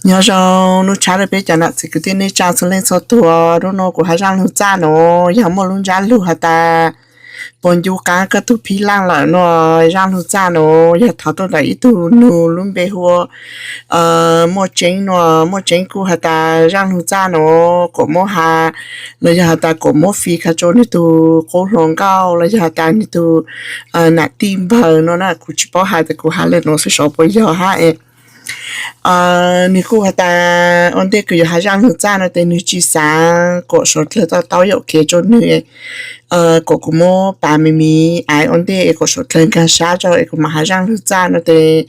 Nyob zoo nub tshav rau peb cov nam txiv kwv tij neej tsa txhua leej txhua tus. Hnub no kuv hais zaj lug txaj no yog muaj lub ntsab lug has tas puas ncu qaab koj tug phib laaj lawm no. Zaj lug txaj no yog thov tuaj ntawm ib tug nug lub npe hu ua Muaj Tseeb no. Muaj Tseeb kuj has tas zaj lug txaj no kuas muab has los yog has tas kuas muab fij kha rua nwg tug qub hluas nkauj los yog has tas nwg tug nam tij npawg no na. Kuv tsis paub has tas kuv has le no xwb sav puas yog hab es nwg kuj has tas ua ntej kws yuav has zaj lug txaj no tes nwg tsis xaav kuas suav dlawg tau tau yuam kev rua nwg, kuas kuv muab pav me me ua ntej es kuas suav dlawg nkaag sab rua es kuv mam has zaj lug txaj no tes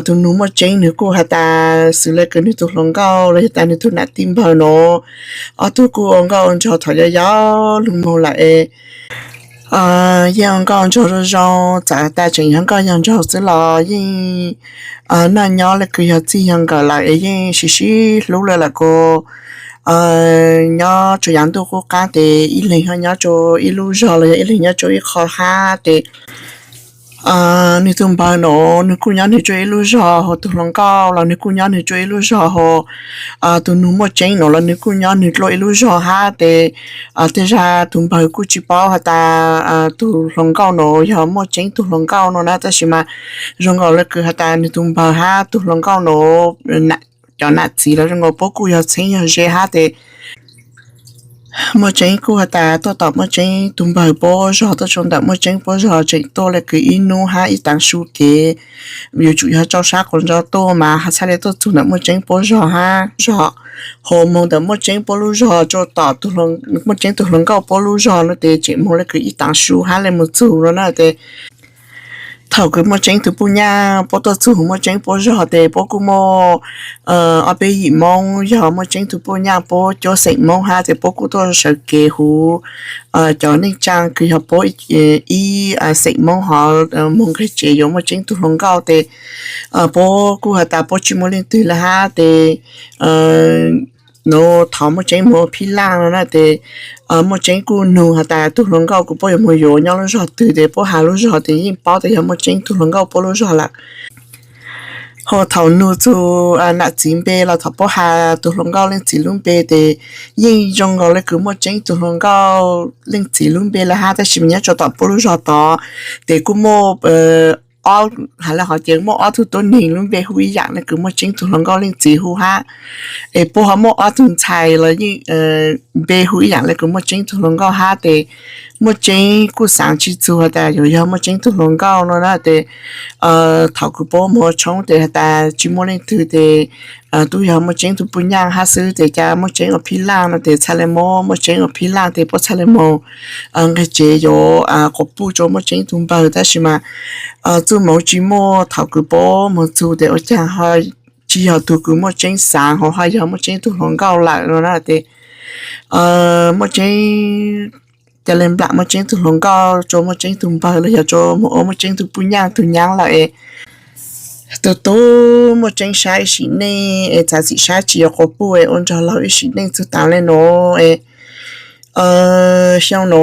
tug nug Muaj Tseeb nwg kuj has tas xws le kws nwg tug hluas nkauj los yog tas nwg tug nam tij npawg no ob tug kuj ua nkauj ua nraug thaum yau yau lug moog lawm es yeej ua nkauj ua nraug zoo zoo, txawm tas tseem yog nkauj yog nraug xwb los yeej noj nyob le kws yog txij yog nkawm lawm es yeej sib sib hlub le lawm kuas nyob rua yaav ntuj qub qaab tes ib leeg ho nyob rua ib lub zog los yog ib leeg nyob rua ib qho hab tes nwg tug npawg no nwg kuj nyob nwg rua ib lub zog hab tug hluas nkauj los nwg kuj nyob nwg rua ib lub zog hab tug nug Muaj Tseeb no los nwg kuj nyob nwg rua ib lub zog hab tes tej zag tug npawg kuj tsis paub has tas tug hluas nkauj no yog Muaj Tseeb tug hluas nkauj no na. Tab sis mas zoo nkaus le kws has tas nwg tug npawg hab tug hluas nkauj no cov nam txiv los zoo nkaus puab kuj yog txheeb yog ze hab tes Muaj Tseeb kuj has tas tuaj tom Muaj Tseeb tug npawg puab zog, tuaj rua ntawm Muaj Tseeb puab zog tseem tuaj le kws ib nub hab ib taav su kev, yuav tsum yog rau sab quas nrau tuaj mas has txhaj le tuaj txug ntawm Muaj Tseeb puab zog hab zog, hos moog ntawm Muaj Tseeb puab lub zog rua tom Muaj Tseeb tug hluas nkauj puab lub zog no tes tseem moog le kws ib taav su hab le moog txug no na tes thaum kws Muaj Tseeb tug puj nyaj puab tuaj txug Muaj Tseeb puab zog tes puab kuj muaj ob peb yim Moob, yog Muaj Tseeb tug puj nyaj puab cuab xeem Moob hab tes puab kuj tuaj sawv kev huv cov neej tsaa kws yog puab ib xeem Moob hov moog nqeg tsev yuav Muaj Tseeb tug hluas nkauj tes puab kuj has tas puab tsis muaj leej twg le hab tes no thov Muaj Tseeb moog ua phij laj no na tes Muaj Tseeb kuj nug has tas tug hluas nkauj kws puab yuav moog yuav nyob lub zog twg tes puab has lub zog tes yeej paub tas yog Muaj Tseeb tug hluas nkauj puab lub zog lawm. Hos thaum nug txug nam txiv npe los thaum puab has tug hluas nkauj leej txiv lub npe tes yeej zoo nkaus le kws Muaj Tseeb tug hluas nkauj leej txiv lub npe le hab, tab sis mas nyob rua tom puab lub zog tod tes kuj muaj ob, has le hov ces muaj ob tug tuab neeg lub npe hu ib yaam le kws Muaj Tseeb tug hluas nkauj leej txiv hu hab, es puab ho muaj ob tug ntxhais los yeej npe hu ib yaam le kws Muaj Tseeb tug hluas nkauj hab tes Muaj Tseeb kuj xaav tsis txug has tas yuav yog Muaj Tseeb tug hluas nkauj no na tes thaum kws puab moog tshoob tes has tas tsis muaj leej twg tes tub yog Muaj Tseeb tug puj nyaj hab xwb tes ca Muaj Tseeb ua phij laj no tes txhaj le muab Muaj Tseeb ua phij laj tes puab txhaj le moog nqeg tsev yuav quas puj rua Muaj Tseeb tug npawg, tab sis mas txuj moov tsis muaj, thaum kws puab moog txug tes ua caag tsis yog tug kws Muaj Tseeb xaav hov ho yog Muaj Tseeb tug hluas nkauj lawm no na tes Muaj Tseeb ca le nplam Muaj Tseeb tug hluas nkauj rua Muaj Tseeb tug npawg los yog rua moog ua Muaj Tseeb tug puj nyaj tug nyaab lawm es tug tub Muaj Tseeb sab ib sim neej es txav txim sab tsis yuav quas puj es ua nrog laug ib sim neej txug taav le no es xyoo no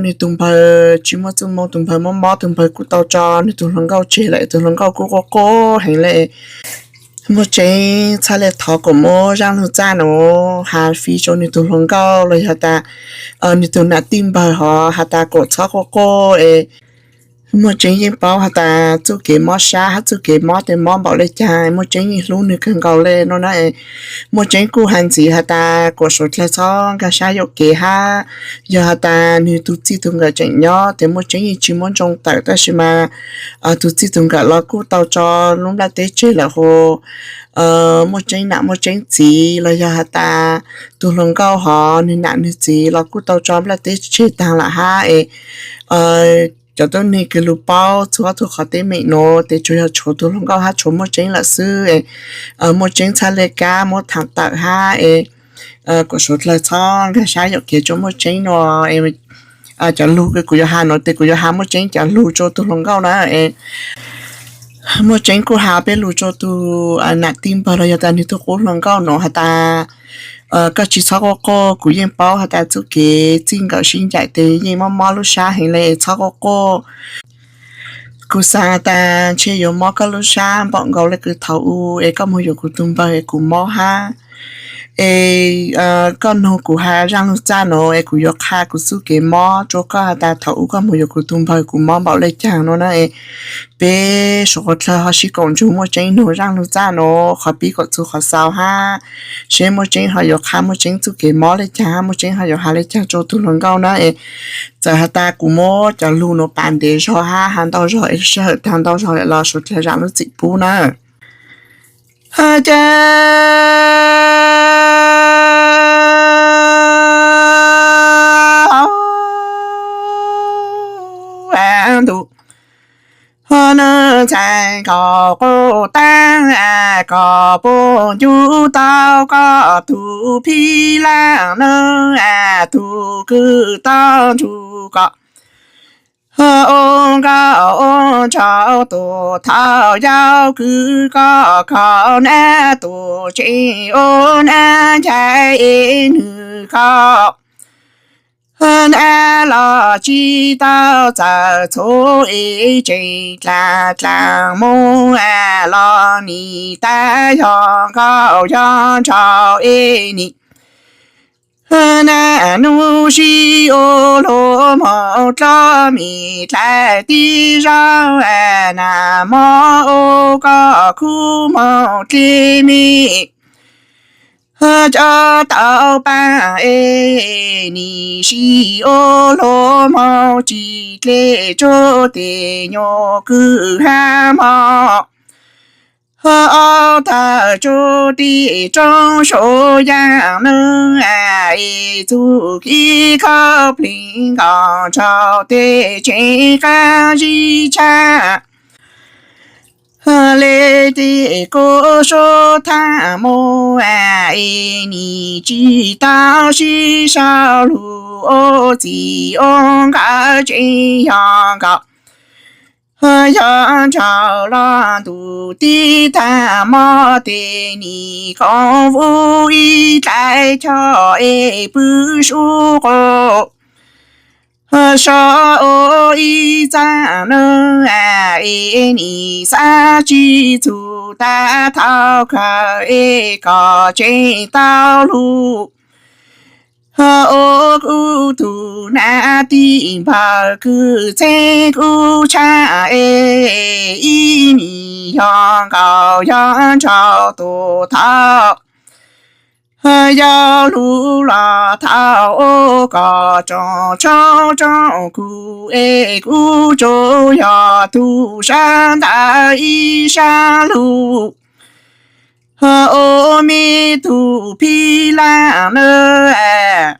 nwg tug npawg tsis muaj txuj moov, tug npawg mob mob, tug npawg kuj tau tso nwg tug hluas nkauj tseg lawm, tug hluas nkauj kuj quaj quaj heev le. Muaj Tseeb txhaj le thov kuas muab zaaj lug txaj no has fij rua nwg tug hluas nkauj los yog tas nwg tug nam tij npawg hov has tas kuas txhob quaj quaj es Muaj Tseeb yeej paub has tas txuj kev mob sab hab txuj kev mob tes mob npaum le caag, Muaj Tseeb yeej hlub nwg kawg nkaus le no na. Muaj Tseeb kuj has ntxiv has tas kuas suav dlawg txhob nkaag sab yuam kev hab yog has tas nwg tug txij tug nkawm tseem nyob tes Muaj Tseeb yeej tsis muab ntsoo tawm, tab sis mas tug txij tug nkawm los kuj tau tso lub nplaj teb tseg lawm hos Muaj Tseeb nam Muaj Tseeb txiv los yog has tas tug hluas nkauj hov nwg nam nwg txiv los kuj tau tso nplaj teb tseg taag lawm hab es cov tuab neeg kws lug paub txug ob tug qhov teeb meem no tes tsuas yog tshuav tug hluas nkauj hab tshuav Muaj Tseeb lawm xwb es Muaj Tseeb txhaj le kab muab thaam tawm hab es kuas suav dlawg txhob nkaag sab yuam kev rua Muaj Tseeb no. Cov lug kws kuv yuav has no tes kuv yuav has Muaj Tseeb cov lug rua tug hluas nkauj na es Muaj Tseeb kuj has peb lug rua tug nam tij npawg los yog tas nwg tug qub hluas nkauj no has tas koj tsis txhob quaj quaj, kuv yeej paub has tas txuj kev txij nkawm sib ncaim tes yeej mob mob lub sab heev le, txhob quaj quaj. Kuv xav tas ntshe yuav mob koj lub sab npaum nkaus le kws thaum ub es koj moog yuav kuv tug npawg es kuv mob hab. Es koj nug kuv has zaaj lug txaj nuav es kuv yuav qha kuv txuj kev mob rua koj has tas thaum ub koj moog yuav kuv tug npawg kuv mob npaum le caag nuav na. Peb suav quas dlawg ho sib koom ntsug muaj tseeb nug zaaj lug txaj nuav qhov pib kom txug qhov xaus hab, seb muaj tseeb ho yuav qha muaj tseeb txuj kev mob le caag hab muaj tseeb ho yuav has le caag rua tug hluas nkauj na. Txawm has tas kuv muab cov lug nuav pav ntev zog hab has ntau zog es sij hawm tag ntau zog los suav dlawg zaam lub txim pub na. Ces ntuj, nws ntxhais nkaus quj taab kom puj ncu tau koj tug phib laaj nab, tug kwv tau ntsug koj ua nkauj ua nraug, tus thaub yau kwv koj khaum nab, tus tsev ua nab ncaim es nwg khaum nab los tsi tau txawm txhua es tseem dlaag dlaag mus los nim tag yog nkauj yog nraug es nim nab nub sib ua luag moog dlua mim dlai tib zaug nag mob ua koj khub moog dleb mej cov tau paab es nim sib ua luag moog tsi dleb tsuj tes nyuas kwv hab moog ob tawg tsuj tes roob suav yaaj nab, es txuj kev khaub pleev nkaus nraug tes tseem qaab zib tshaj le tes kuv suav thaab mus es nim tsi tau sib sau lug ua txiv ua nkawm tseem yog nkauj yog nraug los ntuj tib tag mob tes nim koom vuj ib dlaim choj es pw sub quas so ua ib txaaj nab, es nim xav tsi txug tag thaum kawg es kom tseem tau lug ua kuv tug nab tij npawg kwv txheeb kuv tshaj es ib nim yog nkauj yog nraug tus thaub yau lug los thaum ua kom rooj tshoob rooj kuv es kuv tsuas yog tug sab ntawd ib sab lug ua mej tug phib laaj nab.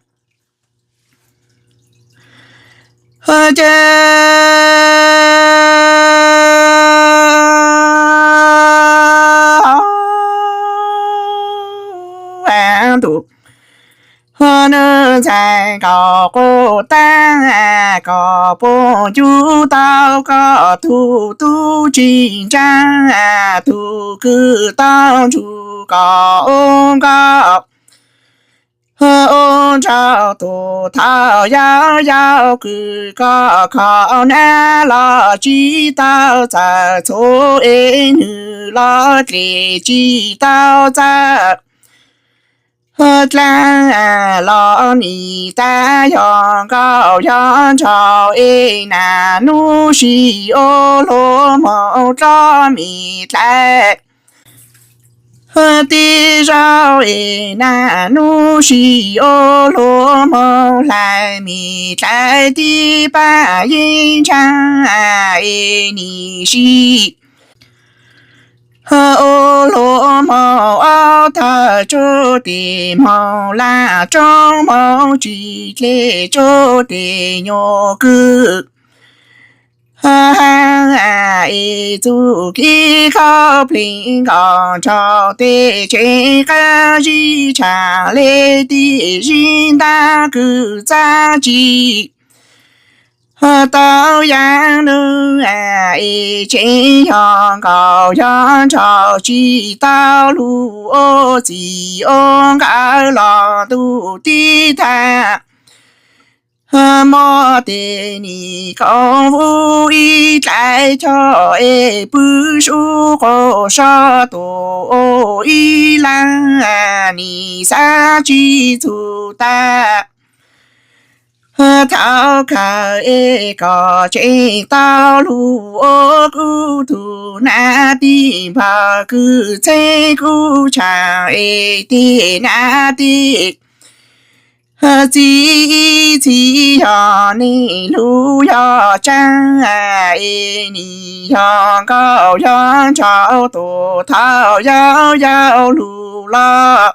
Ces ntuj, nws ntxhais nkaus quj taab kom puj ncu tau koj tug tub tsi ntsaab, tug kwv tau ntsug kom ua nkauj ua nraug, tus thaub yau yau kwv koj khaum nab los tsi tau txawm txhua es nwg los dlej tsi tau txawm dlaag los nim tag yog nkauj yog nraug es nag nub sim ua luag moog dlua mim dlai tib zaug es nag nub sim ua luag moog hlais mim dlai tib paab yeeb ntshaab es nim sim ua luag moog ob tawg tsuj tes moog laj roob moog tsi dlej tsuj tes nyuas kwv es txuj kev khaub pleev nkaus nraug tes tseem qaab zib tshaj le tij zib ntaag kwv txav tsi tau yaam nub es tseem yog nkauj yog nraug tsi tau lug ua txiv ua nkawm los ntuj tib tag Mob tes nim koom vub ib dlaim choj es pw sub quas sab tus ua ib leeg nim xav tsis txug tag. Thaum kawg es kom tseem tau lug ua kuv tug nam tij npawg kwv txheej kuv tshaaj es tej nam tij txiv ib txhis yog neeg lug yog tsaab es nim yog nkauj yog nraug tus thaum yau yau lug los.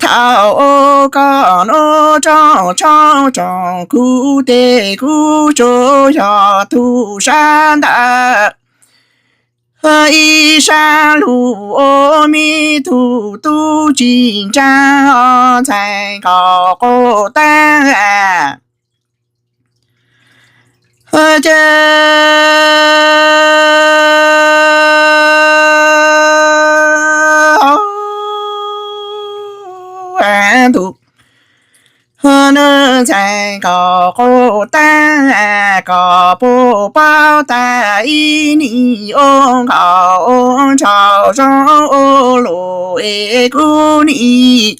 Thaum ua koj nuav tsoom tsoom tsoom kuv tes kuv tsuas yog tug sab ntawd. Ib sab lug ua meb tug tub tsis ntsaab ntxhais nkaus quas taab. Ces ntuj, nws ntxhais nkaus quas taab kom puab paub tas ib nim ua nkauj ua nraug zoo ua luj es kuv nim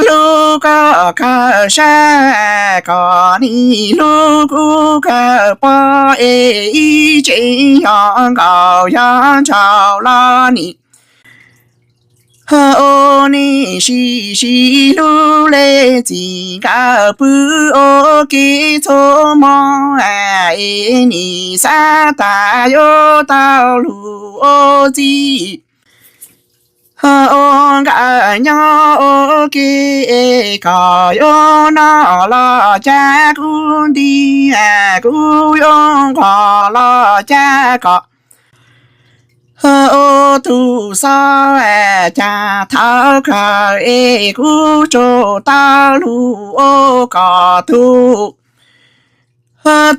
lug koj kawg sab, koj nim lug kuv kawg pom es ib tseem yog nkauj yog nraug los nim ua neej sib sib hlub le txij nkawm pw ua ke txhua hmo es nim xav tas yuav tau lug ua txij ua nkawm nyob ua ke es koj yuav noj los cas kuv nti, kuv yuav nquag los cas koj ua tug xob, cas thaum kawg es kuv tsuas tau lug ua koj tug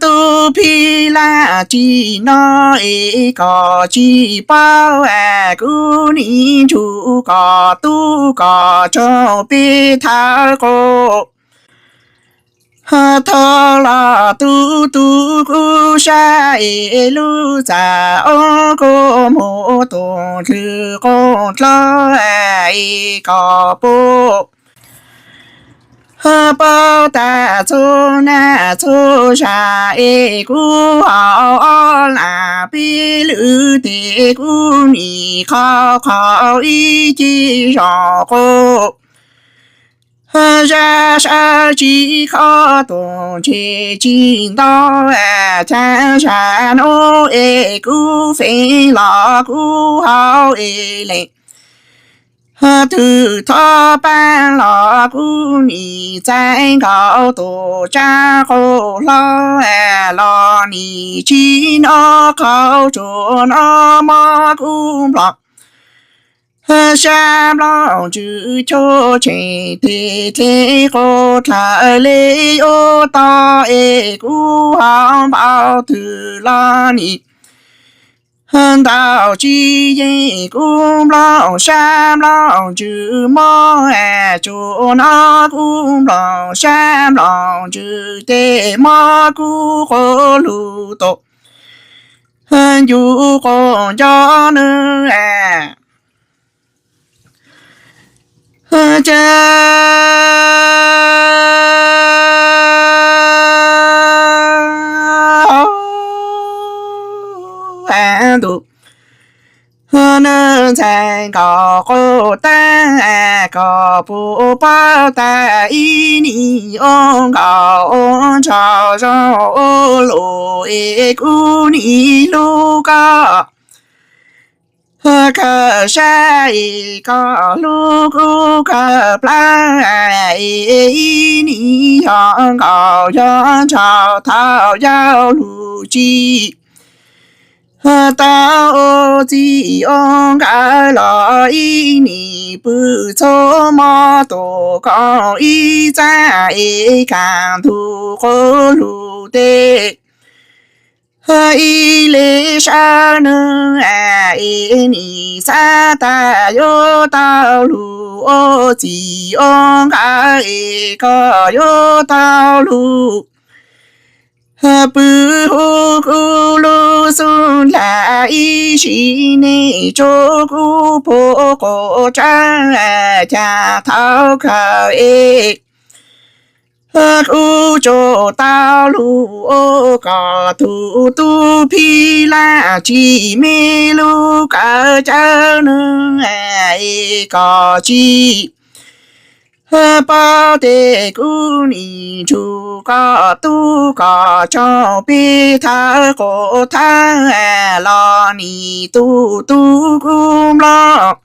tub phij laj tsim no es koj tsis paub, kuv nim nrug koj tub koj tsoom peb thawj quas thov los tub tug kuv sab es lub txaj ua kua muag tus ntxhw quas dlawb es koj puab paub tas txhua naj txhua zag es kuv hauv ob lag peb lwm tes kuv nim qhov qhov ib ce zoo quas zaj sawv tsis khob tus ntse tsis ntau, cas zag nuav es kuv feem los kuv hauv es lees twg thov pab los kuv nim txais nkaus tus tsab quas hlob los nim tsis nov qhov tsuas nov mob kuv nplooj sab nplooj ntsws chua tsheej teg dlej quas dlawb le yuav tog es kuv hauv npaum twg los nim ntau tsis yeej kuv nplooj sab nplooj ntsws mob, tsuas nov kuv nplooj sab nplooj ntsws tes mob kuv quas lug tus ncu quas nco nws cas ntuj, nws ntxhais nkaus quas taab, koj puas paub tas ib nim ua nkauj ua nraug zoo ua luj es kuv nim hlub koj kawg sab es koj hlub kuv kawg plawv, ib nim yog nkauj yog nraug thaum yau lug tsis tau ua txij ua nkawm los ib nim pw txhua hmo tus koom ib txaj es kaaj ntug quas lug tes ib le sawv nws es nim xav tas yuav tau lug ua txiv ua nkawm es koj yuav tau lug pw hu kuv lub xub ntiag ib sim neej tso kuv puag quas tsawb cas thaum kawg es kuv tsuas tau lug ua kom tug tub phij laj tsis me lub kawm cawv neeg es kom tsis paub tes kuv nim ntsug koj tub koj tsaug peb thawb quas thawb los nim tug tub kuv nplooj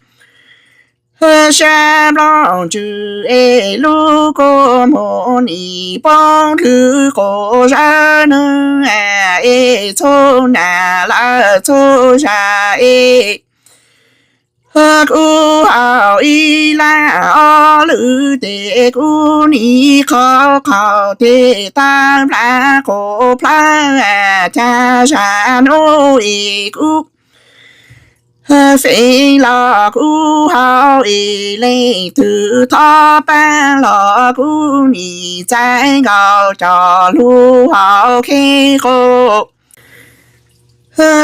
sab nplooj ntsws es lub kua muag nim poob lwg quas zawb neeg es txhua nag lawm txhua zag es kuv haus ib lab ob lwm tes kuv nim qhov qhaus tes tawb nplhav quas plawv cas zag hnub es kuv feeb los kuv haus es leej twg thov pab los kuv nim txais nkaus cov lug haus kheb quas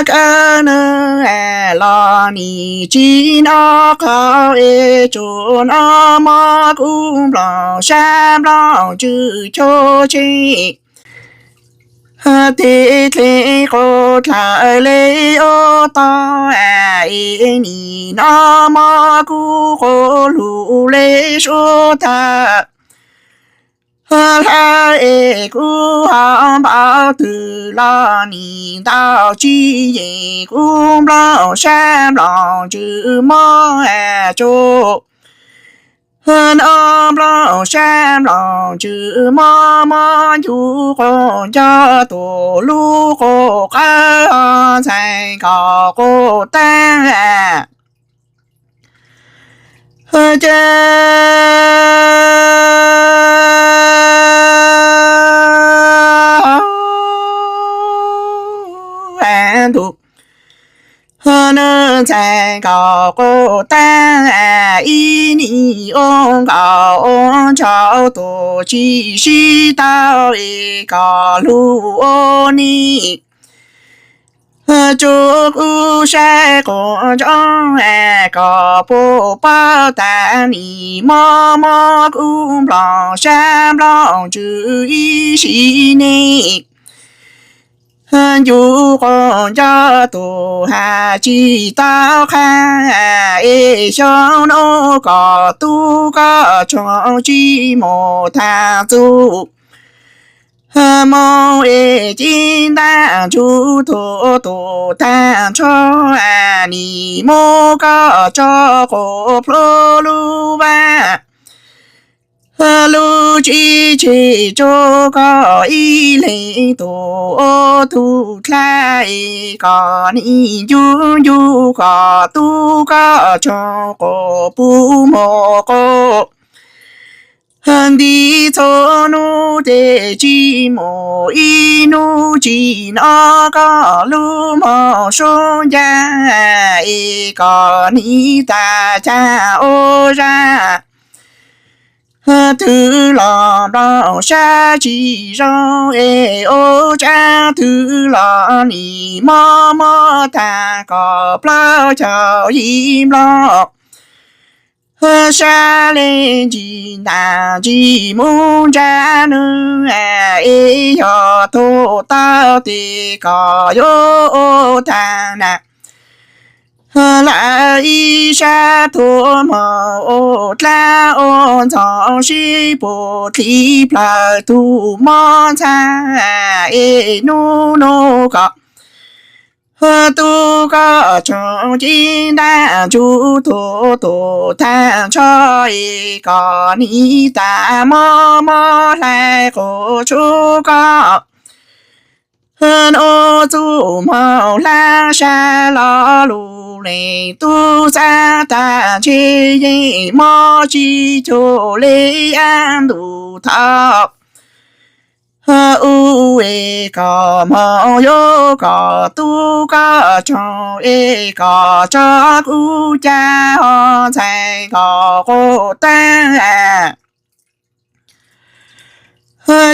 kawm neeg los nim tsis nov qhov es tsuas nov mob kuv nplooj sab nplooj ntsws chua tseg tes dle quas dlawg le ua tog es nim nov mob kuv quas lug le suab tawg hlawv es kuv ho npaum twg los nim ntau tsis yeem kuv nplooj sab nplooj ntsws mob tsuas nov nplooj sab nplooj ntsws mob mob ncu quas nco tus lub quas qawv ho ntxhais nkaus quas teb ca ntuj nws ntxhais nkaus quas teb ib nim ua nkaus ua ntsauv tus tsis sib tau es kom lug ua nim tsuas kuv saib quas ntsoov kom puas paub tas nim mob mob kuv nplooj sab nplooj ntsws ib sim neej ncu quas nco tus has tsis tau qha es xyoo nuav kom tub koj tsoom tsis mus tag txug moog es ci ntaaj ntsug tug tus tag nrho nim muab koj tso quas plhuav lub vaj lub tsev tseg tso koj ib leeg tug ua tug dlha es kom nim ncu ncu kom tub koj tsoom quas puv moog quas nti txhua nub tes tsis mus ib nub tsis nov koj lub moog sub ncaj es kom nim tas cag ua zaj twg los nplooj sab tsis zoo es ua tsab twg los nim mob mob tag kom plaub caug yim nplooj sab leej ntsis ntaag ntsis mus ntsa nwg es yog tug tau tes kom yuav ua tag nag lawm ib sab tuag moog ua dlaab ua ntxoov sib puag dlhib plawg tug mob ntxhab es nub nub kom tub koj tsoom ci ntaaj ntsug tug tug tag nrho es kom nim tas mob mob hlais quas tshua koj nub txuj moog hlab sab lo lug leej tub xab tag ntshe yeej mob tsis cuag le ab ntuj thaum Ub es koj moog yuav koj tub koj tsoom es koj tso kuv caj ho ntxhais nkauj quav taag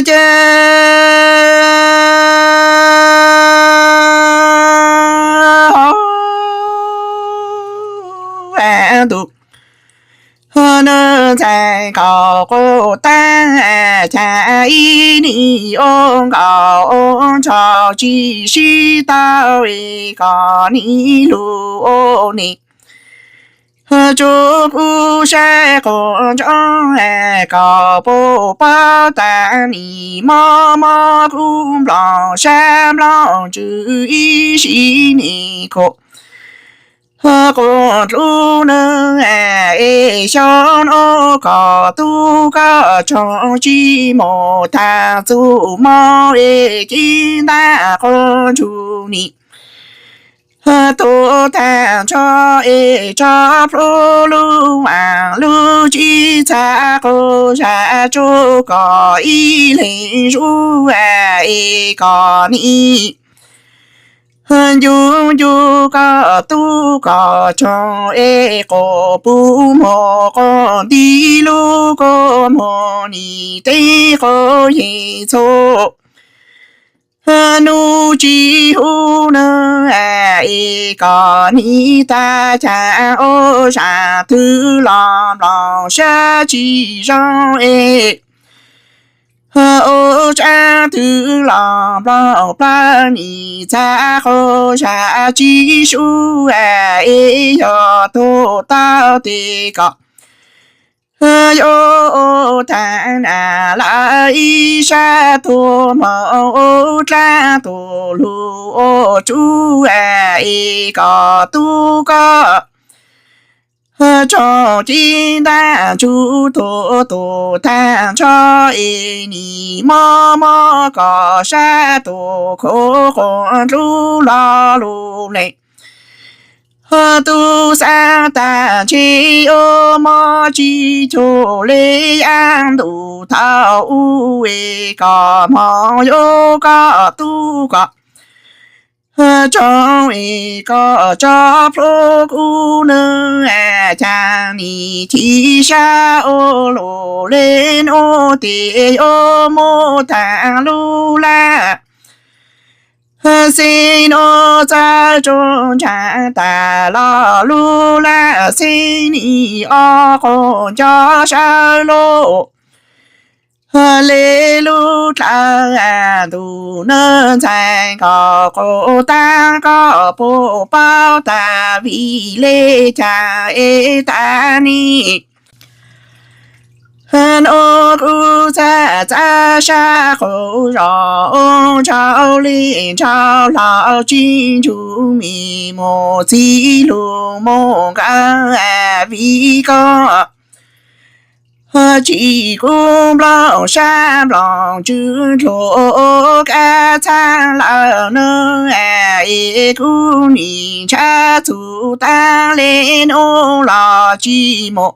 ces ntuj, nws ntxhais nkauj quav taag, cas ib nim ua nkauj ua nraug tsis sib tau es koj nim lug ua nim tsuj kuv sab quas ntsoov, koj puas paub tas nim mob mob kuv nplooj sab nplooj ntsws ib sim nim kuv quas dlub nws es xyoo nuav koj tub koj tsoom tsis mus taag txuj mob es ci ntaab quas ntsug nim tuag taag nrho es tso plhuav lub vaam lub tsi txha quas zag tsuj koj ib leeg zuj es koj nim ncu ncu koj tub koj tsoom es quas puv muag quas nti lub kua muag nim teb quas yeej txhua nub tsi huv nws es koj nim taag caag ua zag twg los nplooj sab tsis zoo es ua tsaab twg los nplooj plawg nim txha quas zag tsi sub es yog tuag tau tes koj yuav ua taag nam lawm ib sab tuag moog ua dlaab tuag lug ua tsuj es koj tub koj tsoom ci ntaab ntsug tuag tuag taag nrho es nim mob mob koj sab tuag khuv quas dlub lo lug le tub xaav taag ntshe yuav mob tsi cuag le yav ntuj thaum ub es koj moog yuav koj tub koj tsoom es koj tso plhuav kuv nws caag nim chim sab ua luj le nuav tes yuav muab taag lub laj xeeb nuav txawv tsuag ntsaag taag los lub laj xeeb nim ob quas nco sawv lug le lub dlawg ntuj nws ntxhais nkauj quav taag koj puas paub tas vim le caag es tas nim nuav kuv txhaj txav sab quas zog ua nraug le nraug hlau tsi ntsug mej muam txwv lug moog nqaa vim koj tsi kuv nplooj sab nplooj ntsws dlua ua kab txhaab lawm nws es kuv nim ntshaw txug taag le nuav los tsi mus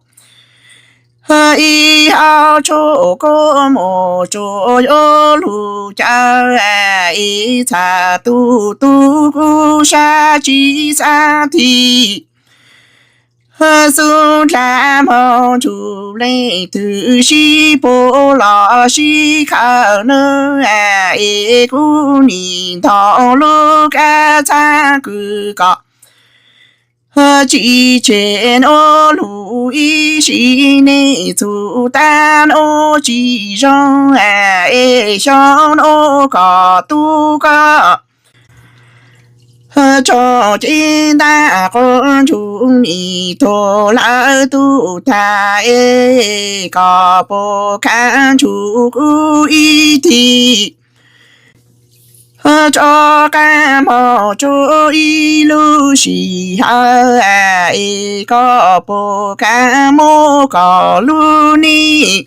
ib hauv tshuaj kuv mus tsuas yuav lug cawv es txhaj tu tu kuv sab tsi xaav thim xub dlaa moog ntsug leej twg sib puag los sib khawm nws es kuv nim ntaus lub kab txhaab kws kom tsi tseg nuav lug ib sim neej txug taag nuav tsi zoo es xyoo nuav koj tub koj tsoom ci ntaab quas ntsug nim tuag lawm tug taag es koj puas kaam ntsug kuv ib thim tso qaab moog tsuas ib lub sij hawm es koj puas kaam muab koj lub neej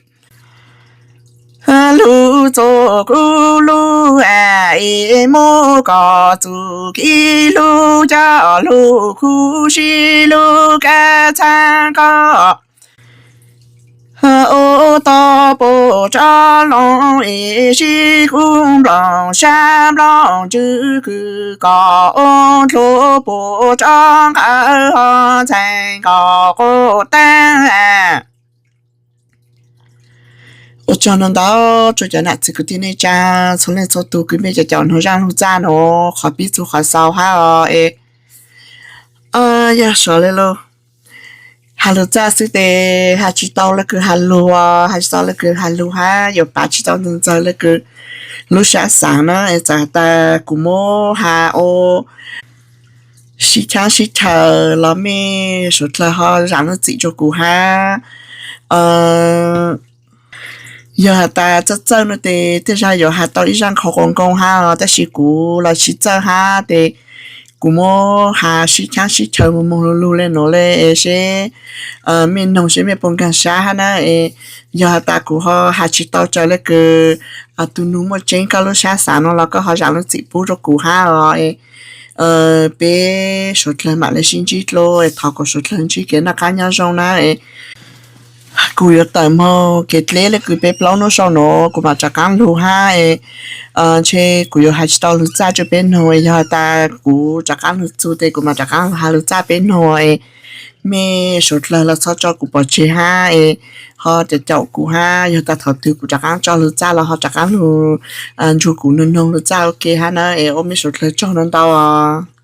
lug txug kuv lub es muab koj txuj kev lub coj lug khuv sib lub kab txhaab koj ua tau puv rov loo es sib kub nplooj sab nplooj ntsws kws kom ua ntxhov puv rov nqawd ho ntxhais nkaus quj teeb. Ua tsaug ntau ntau rau cov nam txiv kwv tij neej tsa txhua leej txhua tus kws mej cov caum noog zaj lug txaj nuav qhov pib txug qhov xaus hab os es yog sawv le lug has lug txaj xwb tes has tsis tau le kws has lug, has tsis tau le kws has lug hab yuav pav tsis tau ntxawg ntxawg le kws lub sab xaav na es txawm has tas kuv muab has ua sib chaab sib chaws los mej suav dlawg ho zaam lub txim rua kuv hab. Yog has tas txawj txawj nuav tes tej zag yuav has tau ib zaj nkhaus quas nkoos hab os, tab sis kuv los tsis txawj hab tes kuv muab has sib chaab sib chaws moog moog lug lug le nuav le es seb mej noog seb mej puas nkaag sab hab na es yog has tas kuv ho has tsis tau raws le kws tug nug muaj tseeb koj lub sab xaav nuav los koj ho zaam lub txim pub rua kuv hab os. Peb suav dlawg maam le sib ntsib dlua, thov kom suav dlawg ntsib kev noj qab nyob zoo na. Kuv yuav tawm moog kev dleb le kws peb plaub nub sau nuav kuv maam rov qaab lug hab es ntshe kuv yuav has tsis tau lug txaj rua peb noog es yog has tas kuv rov qaab lug txug tes kuv maam rov qaab has lug txaj peb noog es mej suav dlawg los txhob tso kuv pov tseg hab es ho caum caum kuv hab, yog tas thaum twg kuv rov qaab tso lug txaj los ho rov qaab lug nrug kuv noog noog lug txaj ua ke hab na es ua mej suav dlawg tsaug ntau ntau os.